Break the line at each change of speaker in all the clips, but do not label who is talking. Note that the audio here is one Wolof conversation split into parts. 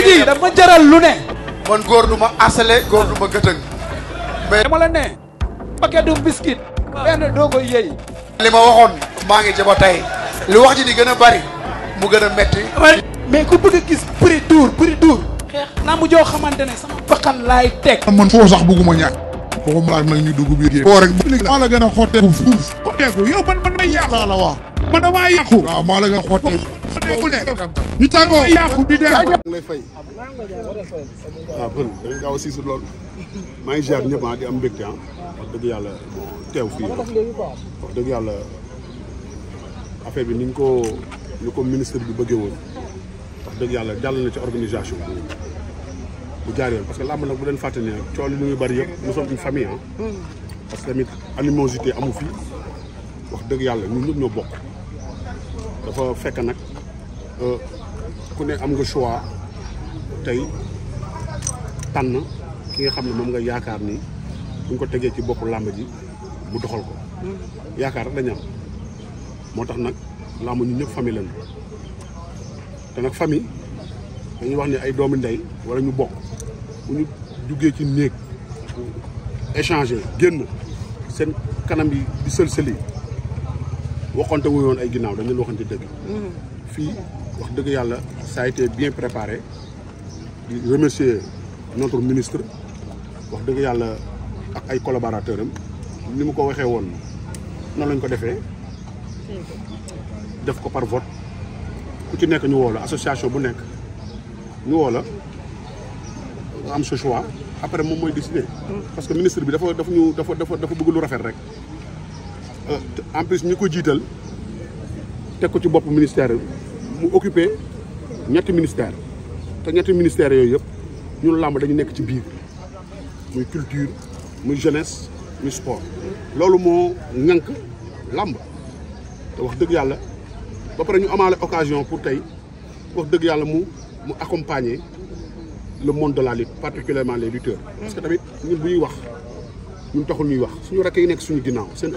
ji dama jaral lu ne.
man góor du ma asale góor du ma gëtëng. mais
dama la ne. paquet du biscuit. benn doo ko yëy.
li ma waxoon maa ngi jaba tey. li wax ji di gën a bari mu gën a metti.
mais ku bëgg a gis prix dur. xeex naa mu joo xamante ne sama bakkan laay teg.
man foo sax bëgguma ñàkk. foofu mu laaj nag ñu dugg biir. foo rek maa la gën a xotteeku fuuf. xotteeku yow man may yàqu laa la wax. man damaa yàqu. waaw maa la gën a xotteeku. ñu tàggoo yàqu di dee.
lay fay waaw pël da nga gaaw a siisu lool maa ngi ziar ñëpp di am mbégte wax dëgg yàlla teew fii wax dëgg yàlla affaire bi ni ko ministre bi bëggee woon wax dëgg yàlla jàll na ci organisation bu jaar yoon parce que làmb nag bu leen fàtte ne coow li muy bëri yëpp nous sommes une famille parce que tamit animosité amu fi wax dëgg yàlla ñun ñëpp ñoo bokk dafa fekk nag ku ne am nga choix tey tànn ki nga xam ne moom nga yaakaar ni buñ ko tegee ci boppu làmb ji mu doxal ko yaakaar rek dañu am moo tax nag làmb ñu ñëpp famille lañu te nag famille dañuy wax ni ay doomi ndey wala ñu bokk bu ñu duggee ci néeg échanger génn seen kanam yi di sël-sëli waxante wu yoon ay ginnaaw dañ leen waxante dëgg fii wax dëgg yàlla ça a été bien préparé di remercier notre ministre wax dëgg yàlla ak ay collaborateurs am ni mu ko waxee woon noonu lañ ko defee def ko par vote ku ci nekk ñu woo la association bu nekk ñu woo la nga am sa choix après moom mooy décider. parce que ministre bi dafa bëgg lu rafet rek en plus ñi ko jiital teg ko ci bopp ministère mu occupé ñetti ministère te ñetti ministères yooyu yëpp ñun làmb dañu nekk ci biir muy culture muy jeunesse muy sport loolu moo ŋànk làmb te wax dëgg yàlla ba pare ñu amaale occasion pour tey wax dëgg yàlla mu accompagner le monde de la lutte particulièrement les lutteurs parce que tamit ñun bu ñuy wax ñun taxul ñuy wax suñu rakk yi nekk suñu ginnaaw seen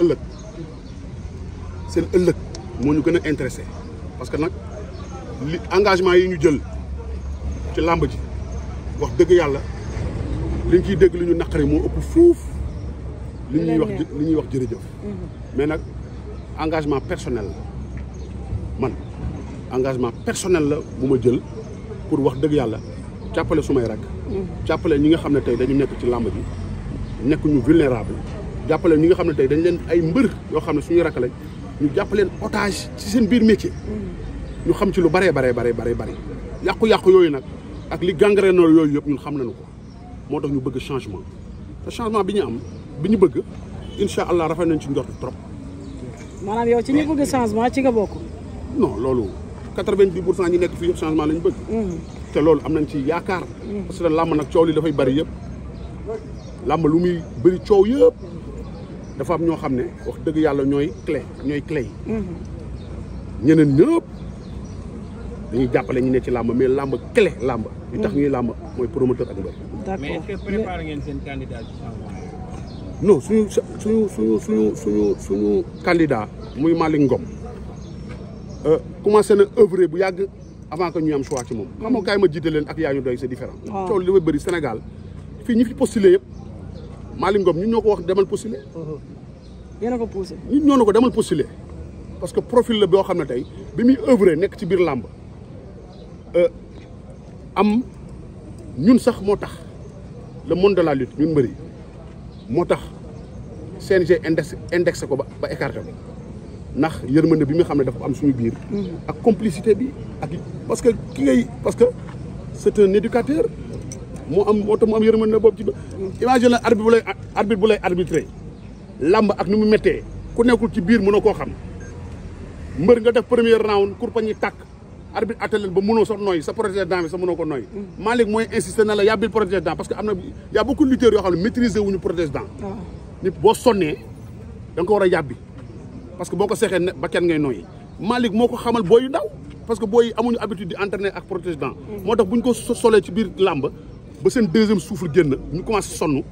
ëllëg moo ñu gën a intéressé parce que nag li engagement yi ñu jël ci làmb ji wax dëgg yàlla liñ ciy dégg li ñu naqari moo ëpp fuuf li ñuy wax jërëjëf mais nag engagement personnel la man engagement personnel la bu ma jël pour wax dëgg yàlla jàppale sumay rak jàppale ñi nga xam ne tey dañu nekk ci làmb ji nekk ñu vulnérable jàppale ñi nga xam ne tey dañ leen ay mbër yoo xam ne suñuy rak lañ ñu jàppaleen otage ci seen biir métier ñu xam ci lu bëree bëri yàqu-yàqu yooyu nag ak li gangrène yooyu yëpp ñun xam nañu ko moo tax ñu bëgg changement te changement bi ñu am bi ñu bëgg incha allah rafet nañ ci njort trop.
maanaam yow ci ñi bëgg changement ci nga bokk.
non loolu 90% ñi nekk fii yëpp changement lañ bëgg. te loolu am nañ ci yaakaar. parce que làmb nag coow li dafay bëri yëpp làmb lu muy bëri coow yëpp dafa am ñoo xam ne wax dëgg yàlla ñooy clé yi. ñeneen ñëpp dañuy jàppale ñu ne ci làmb mais làmb clé làmb. li tax ñuy làmb mooy promoteur ak mbër.
d'accord
mais est-ce que préparé ngeen seen candidat ci changement
non suñu candidat muy Malick Ngom commencé na œuvrer bu yàgg avant que ñuy am choix ci moom. xam nga kaay ma jiite leen ak yaa ñu doy c'est différent. waaw coow li dafay bëri Sénégal fii ñi fi postulé yëpp Malick Ngom ñun ñoo ko wax demal postulé.
yéen a ko poussé.
ñun ñoo na ko demal postulé parce que profil la boo xam ne tey bi muy œuvrer nekk ci biir làmb am ñun sax moo tax le monde de la lutte ñun mbëri moo tax CNG indexé ko ba écarté ko ndax yërmande bi nga xam ne dafa am suñu biir. ak complicité bi ak parce que c'est un éducateur moo tax mu am yërmande boobu ci ba. imagine arbitre bu lay arbitré làmb ak ni mu méttee ku nekkul ci biir mënoo koo xam mbër nga def premier round kurpañ yi tàkk. arbitre attelé ba mënoo sax nooy sa protège-dents bi sax mënoo ko nooy. Malick mooy insister na la yàbbil protège-dents parce que am na y a beaucoup de lutteurs yoo xam ne maîtriser wuñu protège-dents. nit boo sonnee da nga ko war a yàbbi parce que boo ko seexee ne ba kenn ngay nooyi. Malick moo ko xamal booy yu ndaw parce que booy yi amuñu habitude di entraîner ak protège-dents. moo tax bu ñu ko solee ci biir làmb ba seen deuxième souffle génn ñu commencé sonn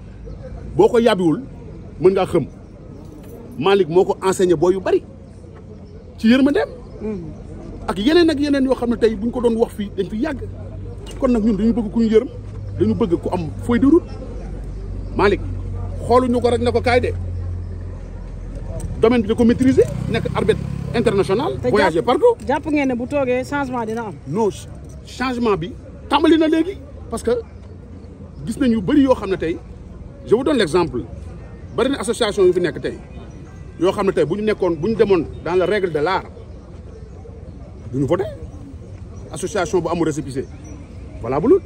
boo ko yàbbiwul mën ngaa xëm Malick moo ko enseigné booy yu bari ci yërmandeem. ak yeneen yoo xam ne tey bu ñu ko doon wax fii dañ fi yàgg kon nag ñun dañu bëgg ku ñu yërëm dañu bëgg ku am feuille de route Malick xooluñu ko rek ne ko kaay de domaine bi da ko maîtriser nekk arbitre international. voyager partout.
jàpp ngeen ne bu toogee changement dina am.
non changement bi tàmbali na léegi parce que gis nañ yu bëri yoo xam ne tey je vous donne l'exemple bëri na association yu fi nekk tey yoo xam ne tey bu ñu demoon dans la règle de l'art duñu voté association bu amul récépissé voilà bu lul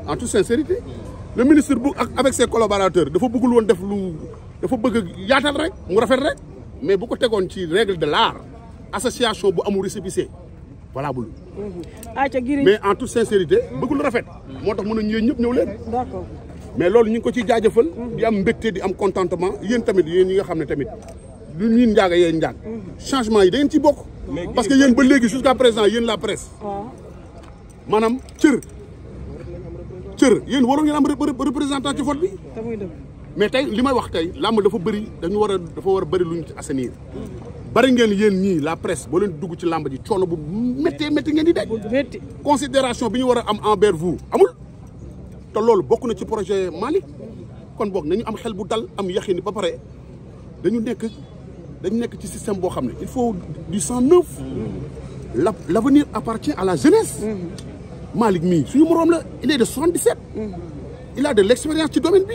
en toute sincérité le ministre bu avec ses collaborateurs dafa bëggul woon def dafa bëgg yaatal rek mu rafet rek mais bu ko tegoon ci règle de l'art association bu amul récépissé voilà bu lul mais en toute sincérité bëggul rafet moo tax mën nañu yéen ñëpp ñëw leen
d'accord
mais loolu ñu ngi ko ciy jaajëfal di am mbégte di am contentement yéen tamit yéen ñi nga xam ne tamit lu ñuy njaaga yéen njaag changement yi da ngeen ci bokk parce que yéen ba léegi jusqu'à présent yéen la presse maanaam cër yéen waroon ngeen am représentant ci vote bi mais tey li may wax tey làmb dafa bëri dafa war a bëri lu ñu ci assainir bari ngeen yéen ñii la presse boo leen dugg ci làmb ji coono bu méttee ngeen di daj considération bi ñu war a am envers vous amul te loolu bokk na ci projet Malick kon boog nañu am xel bu dal am yaxini ba pare dañu nekk ci système boo xam ne il faut du sang neuf l'avenir appartient à la jeunesse Malick mii suñu moroom la il est de 77 il a de l'expérience ci domaine bi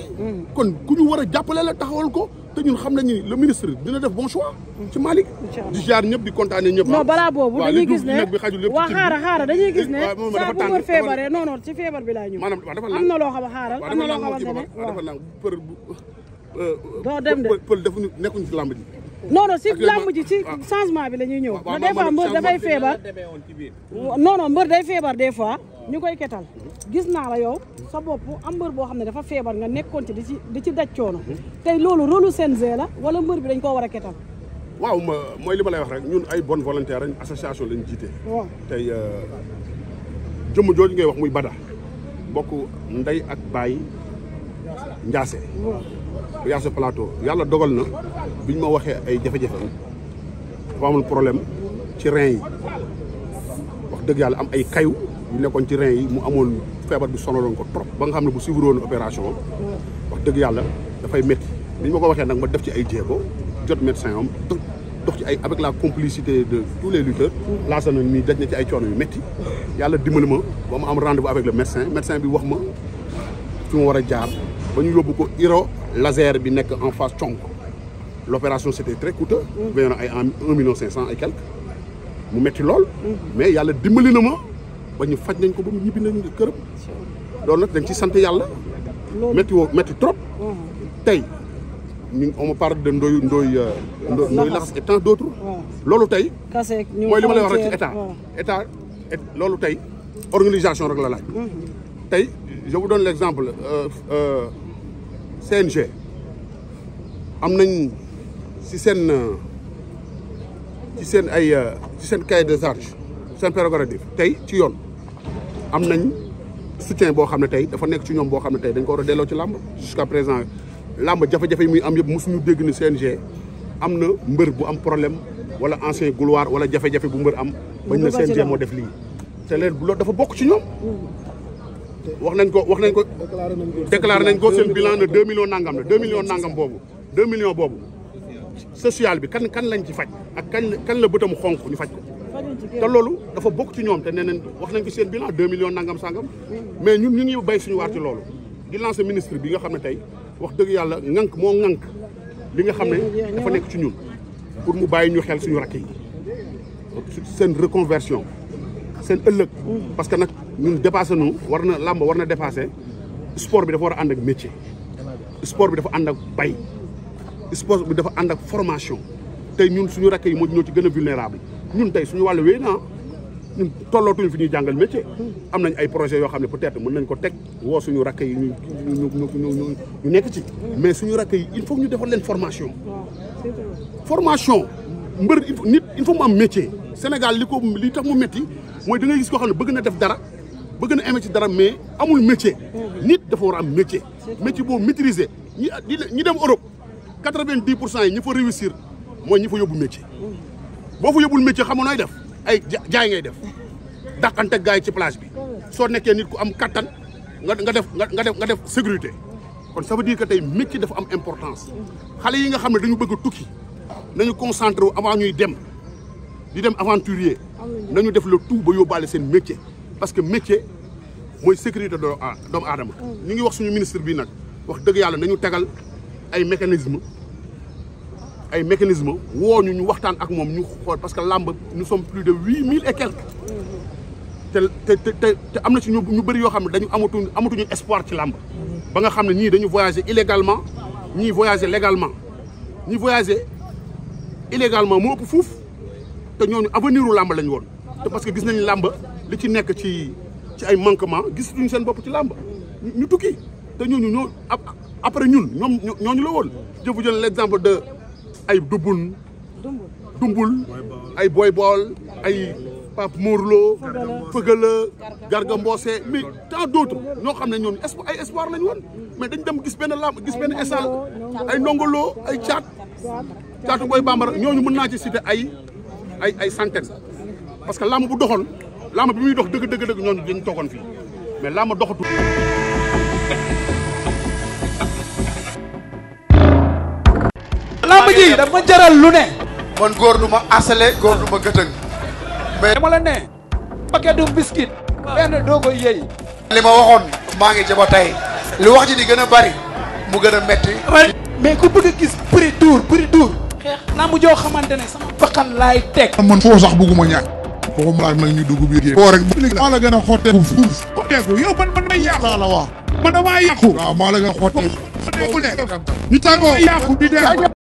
kon ku ñu war a jàppale la taxawal ko te ñun xam nañu le ministre dina def bon choix ci Malick di jaar ñëpp di kontaane ñëpp
non balaa boobu dañuy gis ne waa xaara dañuy gis ne saa bu mbër feebaree non ci feebar bi laa ñëw am na loo xam xaaral am na loo xamante ne doo dem de
pël defuñu nekkuñu ci làmb ji
non si làmb ji ci changement bi la ñuy ñëw da des fois mbër dafay feebar non mbër day feebar des fois ñu koy ketal gis naa la yow sa bopp am mbër boo xam ne dafa feebar nga nekkoon ci di ci daj coono tey loolu rôle CNG la wala mbër bi dañ koo war a ketal
waaw mooy li ma lay wax rek ñun ay bonne volontaire lañ association lañ jiite
waaw tey
jëmm jooju ngay wax muy Bada bokk ndey ak baay Ndiassé Yaase Plateau yàlla dogal na bi ñu ma waxee ay jafe-jafe dafa amul problème ci rein yi wax dëgg yàlla am ay kayu yu nekkoon ci rein yi mu amoon feebar bi sonaloon ko trop ba nga xam ne bu suivre woon opération wax dëgg yàlla dafay métti bi ñu ma ko waxee nag ma def ci ay jéego jot médecin am dox ci ay avec la complicité de tous les lutteurs laasa na nii daj na ci ay coono yu métti yàlla dimbali ma ba ma am rendez-vous avec le médecin bi wax ma fi ma war a jaar ba ñu yóbbu ko Iro laser bi nekk en face conk l'opération c'était très coûteux veillé na ay 1,5 million et quelques mu metti lool mais yàlla dimbali na ma ba ñu faj nañ ko ba mu ñibbi nañ këram loolu nag dañ ci sant yàlla metti trop tey ñu on me parle de ndoy laxas et tant d'autres loolu tey mooy li ma lay wax rek ci état loolu tey organisation rek la laaj tey je vous donne l'exemple CNG am nañ ci seen cahier des charges seen prérogative tey ci yoon am nañ soutien boo xam ne tey dafa nekk ci ñoom boo xam ne tey dañ ko war a delloo ci làmb jusqu'à présent làmb jafe-jafe yi muy am yëpp mosuñu dégg ni CNG am na mbër bu am problème wala ancien gloire wala jafe-jafe bu mbër am bañ na CNG moo def lii te leen loolu dafa bokk ci ñoom wax nañ ko déclaré nañ ko seen bilan ne 2 millions nangam la 2 millions nangam boobu 2 millions boobu social bi kan lañ ci faj ak kan la bëtam xonk ñu faj ko te loolu dafa bokk ci ñoom te nee nañ wax nañ ko seen bilan 2 millions nangam sangam mais ñun ñu ngi bay suñu waar ci loolu di lancer ministre bi nga xam ne tey wax dëgg yàlla ŋànk moo ŋànk li nga xam ne dafa nekk ci ñun pour mu bàyyi ñu xel suñu rakk yi seen reconversion seen ëllëg parce que nag ñun dépassé nu làmb war na dépassé sport bi dafa war a ànd ak métier sport bi dafa ànd ak bay sport bi dafa ànd ak formation tey ñun suñu rakk yi moo ñoo ci gën a vulnérable ñun tey suñu wàllu wéy na ñun tollootuñu fi ñuy jàngal métier am nañ ay projets yoo xam ne peut-être mën nañ ko teg woo suñu rakk yi ñu nekk ci mais suñu rakk yi il faut ñu defal leen formation mbër nit il faut mu am métier Sénégal li tax mu métti mooy da ngay gis koo xam ne bëgg na def dara bëgg na aimer ci dara mais amul métier nit dafa war a am métier boobu maîtriser ñi dem Europe 90% yi ñi fa réussir mooy ñi fa yóbbu métier boo fa yóbbul métier xamoo nooy def ay jaay ngay def dàqante gars yi ci plage bi soo nekkee nit ku am kattan nga def sécurité kon ça veut dire que tey métier dafa am importance xale yi nga xam ne dañu bëgg a tukki nañu concentré wu avant ñuy dem di dem aventurier nañu def le tout ba yóbbaale seen métier parce que métier mooy sécurité doomu aadama ñu ngi wax suñu ministre bi nag wax dëgg yàlla nañu tegal ay mécanisme woo ñu waxtaan ak moom ñu xool parce que làmb nous sommes plus de 8000 et quelques te am na ci ñu bëri yoo xam ne dañu amatuñu espoir ci làmb ba nga xam ne ñii dañu voyager illégalement ñii voyager légalement ñi voyager illégalement moo ëpp fuuf te ñooñu avenir u làmb lañu woon te parce que gis nañu làmb li ci nekk ci ay manquement gis duñu seen bopp ci làmb ñu tukki te ñooñu après ñun ñooñu la woon je vous donne l'exemple de ay dumbul ay boy bool ay Pape Morlo Fëgala Garga Mbossé mais tant d'autres ñoo xam ne ñoom ay espoir lañu woon mais dañ dem gis benn instant ay ndongolo ay caatu boy bambara ñooñu mën naa ci citer ay centaines parce que làmb bu doxoon làmb bi muy dox dëgg ñooñu dañ toogoon fii mais làmb doxatul.
làmb ji dafa jaral lu ne.
man góor du ma asale góor du ma gëtëng. mais
dama la ne. paquet du biscuit. benn doo koy yëy.
li ma waxoon maa ngi jaba tey li wax ji di gën a bari mu gën a metti.
mais ku bëgg a gis prix tour. xeex làmb joo xamante ne sama bakkan laay teg.
man foo sax bëgguma ñàkk. waxuma laaj nag ñu dugg biir foo rek maa la gën a xotteeku fuuf. xotteeku yow man may yàqu laa la wax. man damaa yàqu. waaw maa la gën a xotteeku. ñu tàggoo yàqu di dem.